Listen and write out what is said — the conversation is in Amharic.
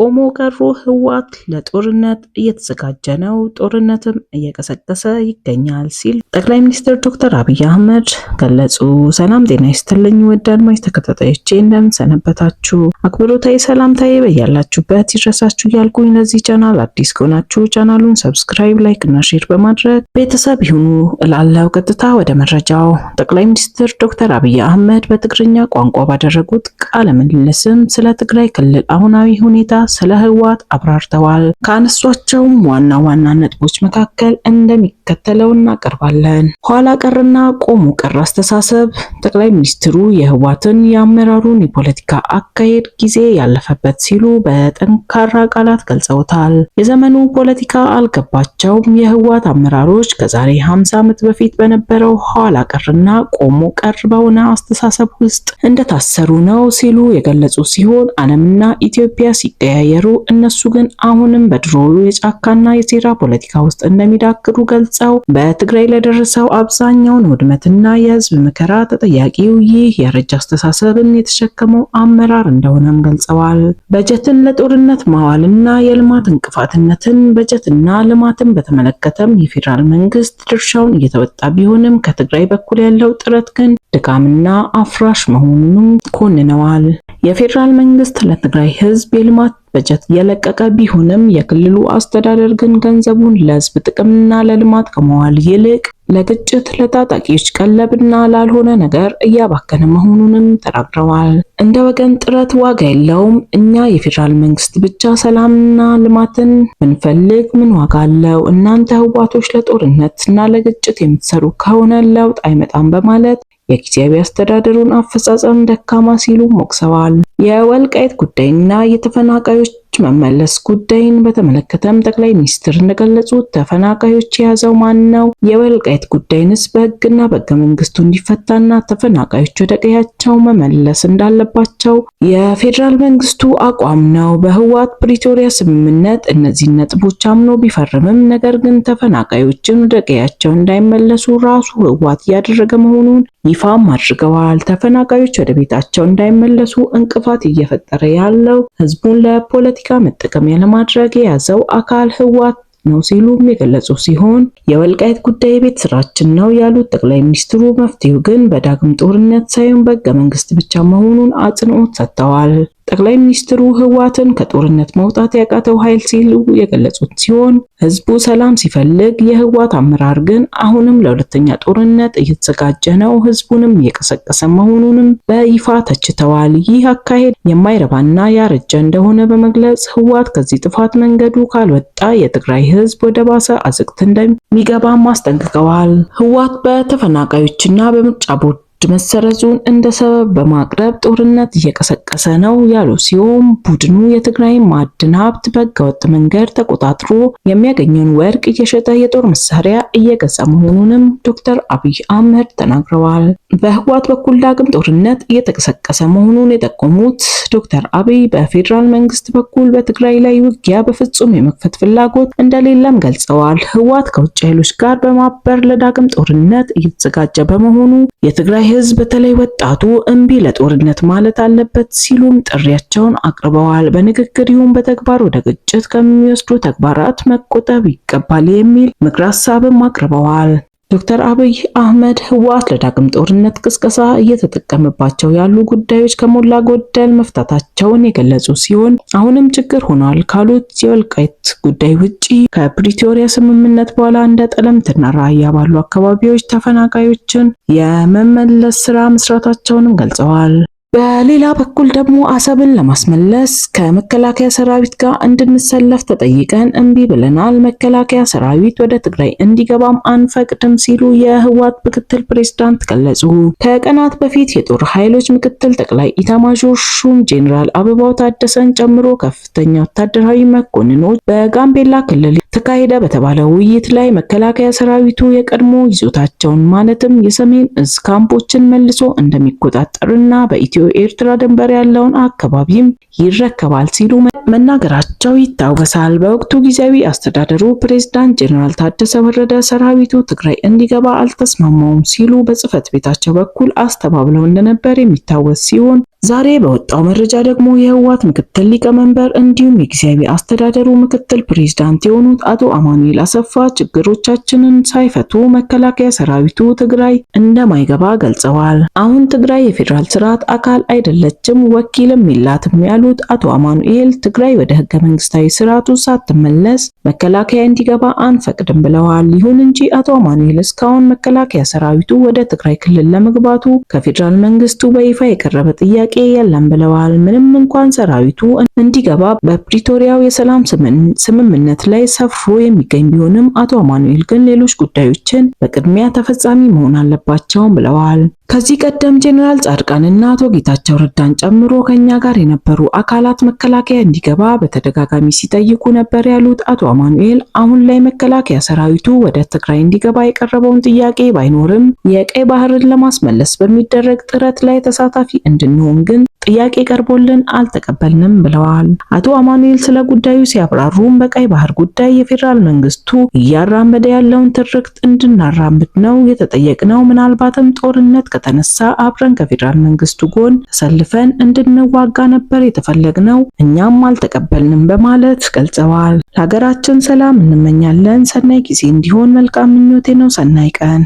ቆሞ ቀሩ ህወሓት ለጦርነት እየተዘጋጀ ነው፣ ጦርነትም እየቀሰቀሰ ይገኛል ሲል ጠቅላይ ሚኒስትር ዶክተር አብይ አህመድ ገለጹ። ሰላም ጤና ይስጥልኝ ውድ አድማጭ ተከታታዮቼ፣ እንደምን ሰነበታችሁ? አክብሮታዊ ሰላምታዬ በያላችሁበት ይድረሳችሁ እያልኩኝ ለዚህ ቻናል አዲስ ከሆናችሁ ቻናሉን subscribe፣ like እና share በማድረግ ቤተሰብ ይሁኑ እላለሁ። ቀጥታ ወደ መረጃው። ጠቅላይ ሚኒስትር ዶክተር አብይ አህመድ በትግርኛ ቋንቋ ባደረጉት ቃለ ምልልስም ስለ ትግራይ ክልል አሁናዊ ሁኔታ፣ ስለ ህወሓት አብራርተዋል። ካነሷቸውም ዋና ዋና ነጥቦች መካከል እንደሚከተለው እናቀርባለን። ኋላ ቀርና ቆሞ ቀር አስተሳሰብ። ጠቅላይ ሚኒስትሩ የህወሓትን የአመራሩን የፖለቲካ አካሄድ ጊዜ ያለፈበት ሲሉ በጠንካራ ቃላት ገልጸውታል። የዘመኑ ፖለቲካ አልገባቸውም። የህወሓት አመራሮች ከዛሬ 50 ዓመት በፊት በነበረው ኋላ ቀርና ቆሞ ቀር በሆነ አስተሳሰብ ውስጥ እንደታሰሩ ነው ሲሉ የገለጹ ሲሆን፣ ዓለምና ኢትዮጵያ ሲቀያየሩ እነሱ ግን አሁንም በድሮ የጫካና የሴራ ፖለቲካ ውስጥ እንደሚዳክሩ ገልጸው፣ በትግራይ ለደረሰው አብዛኛውን ውድመትና የህዝብ መከራ ተጠያቂው ይህ ያረጀ አስተሳሰብን የተሸከመው አመራር እንደሆነም ገልጸዋል። በጀትን ለጦርነት ማዋልና የልማት እንቅፋትነትን። በጀትና ልማትን በተመለከተም የፌዴራል መንግስት ድርሻውን እየተወጣ ቢሆንም ከትግራይ በኩል ያለው ጥረት ግን ድካምና አፍራሽ መሆኑንም ኮንነዋል። የፌዴራል መንግስት ለትግራይ ህዝብ የልማት በጀት የለቀቀ ቢሆንም የክልሉ አስተዳደር ግን ገንዘቡን ለህዝብ ጥቅምና ለልማት ከመዋል ይልቅ ለግጭት፣ ለታጣቂዎች ቀለብና ላልሆነ ነገር እያባከነ መሆኑንም ተናግረዋል። እንደ ወገን ጥረት ዋጋ የለውም። እኛ የፌዴራል መንግስት ብቻ ሰላምና ልማትን ብንፈልግ ምን ዋጋ አለው? እናንተ ህወሓቶች ለጦርነትና ለግጭት የምትሰሩ ከሆነ ለውጥ አይመጣም በማለት የጊዜያዊ አስተዳደሩን አፈጻጸም ደካማ ሲሉ ወቅሰዋል። የወልቃይት ጉዳይና የተፈናቃዮች መመለስ ጉዳይን በተመለከተም ጠቅላይ ሚኒስትር እንደገለጹት፣ ተፈናቃዮች የያዘው ማን ነው? የወልቃይት ጉዳይንስ በህግና በህገ መንግስቱ እንዲፈታና ተፈናቃዮች ወደ ቀያቸው መመለስ እንዳለባቸው የፌዴራል መንግስቱ አቋም ነው። በህወሓት ፕሪቶሪያ ስምምነት እነዚህን ነጥቦች አምኖ ቢፈርምም ነገር ግን ተፈናቃዮችን ወደ ቀያቸው እንዳይመለሱ ራሱ ህወሓት እያደረገ መሆኑን ይፋም አድርገዋል። ተፈናቃዮች ወደ ቤታቸው እንዳይመለሱ እንቅፋት እየፈጠረ ያለው ህዝቡን ለፖለቲካ መጠቀሚያ ለማድረግ የያዘው አካል ህወሓት ነው ሲሉም የገለጹ ሲሆን፣ የወልቃይት ጉዳይ የቤት ስራችን ነው ያሉት ጠቅላይ ሚኒስትሩ መፍትሄው ግን በዳግም ጦርነት ሳይሆን በህገ መንግስት ብቻ መሆኑን አጽንኦት ሰጥተዋል። ጠቅላይ ሚኒስትሩ ህወሓትን ከጦርነት መውጣት ያቃተው ኃይል ሲሉ የገለጹት ሲሆን፣ ህዝቡ ሰላም ሲፈልግ የህወሓት አመራር ግን አሁንም ለሁለተኛ ጦርነት እየተዘጋጀ ነው፣ ህዝቡንም እየቀሰቀሰ መሆኑንም በይፋ ተችተዋል። ይህ አካሄድ የማይረባና ያረጀ እንደሆነ በመግለጽ ህወሓት ከዚህ ጥፋት መንገዱ ካልወጣ የትግራይ ህዝብ ወደ ባሰ አዘቅት እንደሚገባም አስጠንቅቀዋል። ህወሓት በተፈናቃዮችና በምርጫ ቦርድ መሰረዙን እንደ ሰበብ በማቅረብ ጦርነት እየቀሰቀሰ ነው ያሉ ሲሆን፣ ቡድኑ የትግራይ ማዕድን ሀብት በህገወጥ መንገድ ተቆጣጥሮ የሚያገኘውን ወርቅ እየሸጠ የጦር መሳሪያ እየገዛ መሆኑንም ዶክተር አብይ አህመድ ተናግረዋል። በህወሓት በኩል ዳግም ጦርነት እየተቀሰቀሰ መሆኑን የጠቆሙት ዶክተር አብይ በፌዴራል መንግስት በኩል በትግራይ ላይ ውጊያ በፍጹም የመክፈት ፍላጎት እንደሌለም ገልጸዋል። ህወሓት ከውጭ ኃይሎች ጋር በማበር ለዳግም ጦርነት እየተዘጋጀ በመሆኑ የትግራይ ህዝብ በተለይ ወጣቱ እምቢ ለጦርነት ማለት አለበት ሲሉም ጥሪያቸውን አቅርበዋል። በንግግር ይሁን በተግባር ወደ ግጭት ከሚወስዱ ተግባራት መቆጠብ ይገባል የሚል ምክረ ሀሳብም አቅርበዋል። ዶክተር አብይ አህመድ ህወሓት ለዳግም ጦርነት ቅስቀሳ እየተጠቀመባቸው ያሉ ጉዳዮች ከሞላ ጎደል መፍታታቸውን የገለጹ ሲሆን፣ አሁንም ችግር ሆኗል ካሉት የወልቃይት ጉዳይ ውጪ ከፕሪቶሪያ ስምምነት በኋላ እንደ ጠለምትና ራያ ባሉ አካባቢዎች ተፈናቃዮችን የመመለስ ስራ መስራታቸውንም ገልጸዋል። በሌላ በኩል ደግሞ አሰብን ለማስመለስ ከመከላከያ ሰራዊት ጋር እንድንሰለፍ ተጠይቀን እምቢ ብለናል፣ መከላከያ ሰራዊት ወደ ትግራይ እንዲገባም አንፈቅድም ሲሉ የህወሓት ምክትል ፕሬዝዳንት ገለጹ። ከቀናት በፊት የጦር ኃይሎች ምክትል ጠቅላይ ኢታማዦር ሹም ጄኔራል አበባው ታደሰን ጨምሮ ከፍተኛ ወታደራዊ መኮንኖች በጋምቤላ ክልል ተካሄደ በተባለ ውይይት ላይ መከላከያ ሰራዊቱ የቀድሞ ይዞታቸውን ማለትም የሰሜን እዝ ካምፖችን መልሶ እንደሚቆጣጠርና በኢትዮ ኤርትራ ድንበር ያለውን አካባቢም ይረከባል ሲሉ መናገራቸው ይታወሳል። በወቅቱ ጊዜያዊ አስተዳደሩ ፕሬዝዳንት ጄኔራል ታደሰ ወረደ ሰራዊቱ ትግራይ እንዲገባ አልተስማማውም ሲሉ በጽህፈት ቤታቸው በኩል አስተባብለው እንደነበር የሚታወስ ሲሆን፣ ዛሬ በወጣው መረጃ ደግሞ የህወሓት ምክትል ሊቀመንበር እንዲሁም የጊዜያዊ አስተዳደሩ ምክትል ፕሬዝዳንት የሆኑት አቶ አማኑኤል አሰፋ ችግሮቻችንን ሳይፈቱ መከላከያ ሰራዊቱ ትግራይ እንደማይገባ ገልጸዋል። አሁን ትግራይ የፌዴራል ስርዓት አካል አይደለችም፣ ወኪልም የላትም ያሉት አቶ አማኑኤል ትግራይ ወደ ህገ መንግስታዊ ስርዓቱ ሳትመለስ መከላከያ እንዲገባ አንፈቅድም ብለዋል። ይሁን እንጂ አቶ አማኑኤል እስካሁን መከላከያ ሰራዊቱ ወደ ትግራይ ክልል ለመግባቱ ከፌዴራል መንግስቱ በይፋ የቀረበ ጥያቄ የለም ብለዋል። ምንም እንኳን ሰራዊቱ እንዲገባ በፕሪቶሪያው የሰላም ስምምነት ላይ ሰፍሮ የሚገኝ ቢሆንም አቶ አማኑኤል ግን ሌሎች ጉዳዮችን በቅድሚያ ተፈጻሚ መሆን አለባቸው ብለዋል። ከዚህ ቀደም ጄኔራል ጻድቃንና አቶ ጌታቸው ረዳን ጨምሮ ከኛ ጋር የነበሩ አካላት መከላከያ እንዲገባ በተደጋጋሚ ሲጠይቁ ነበር ያሉት አቶ አማኑኤል አሁን ላይ መከላከያ ሰራዊቱ ወደ ትግራይ እንዲገባ የቀረበውን ጥያቄ ባይኖርም የቀይ ባህርን ለማስመለስ በሚደረግ ጥረት ላይ ተሳታፊ እንድንሆን ግን ጥያቄ ቀርቦልን አልተቀበልንም ብለዋል። አቶ አማኑኤል ስለ ጉዳዩ ሲያብራሩም በቀይ ባህር ጉዳይ የፌዴራል መንግስቱ እያራመደ ያለውን ትርክት እንድናራምድ ነው የተጠየቅነው። ምናልባትም ጦርነት ከተነሳ አብረን ከፌዴራል መንግስቱ ጎን ተሰልፈን እንድንዋጋ ነበር የተፈለግነው፣ እኛም አልተቀበልንም በማለት ገልጸዋል። ለሀገራችን ሰላም እንመኛለን። ሰናይ ጊዜ እንዲሆን መልካም ምኞቴ ነው። ሰናይ ቀን።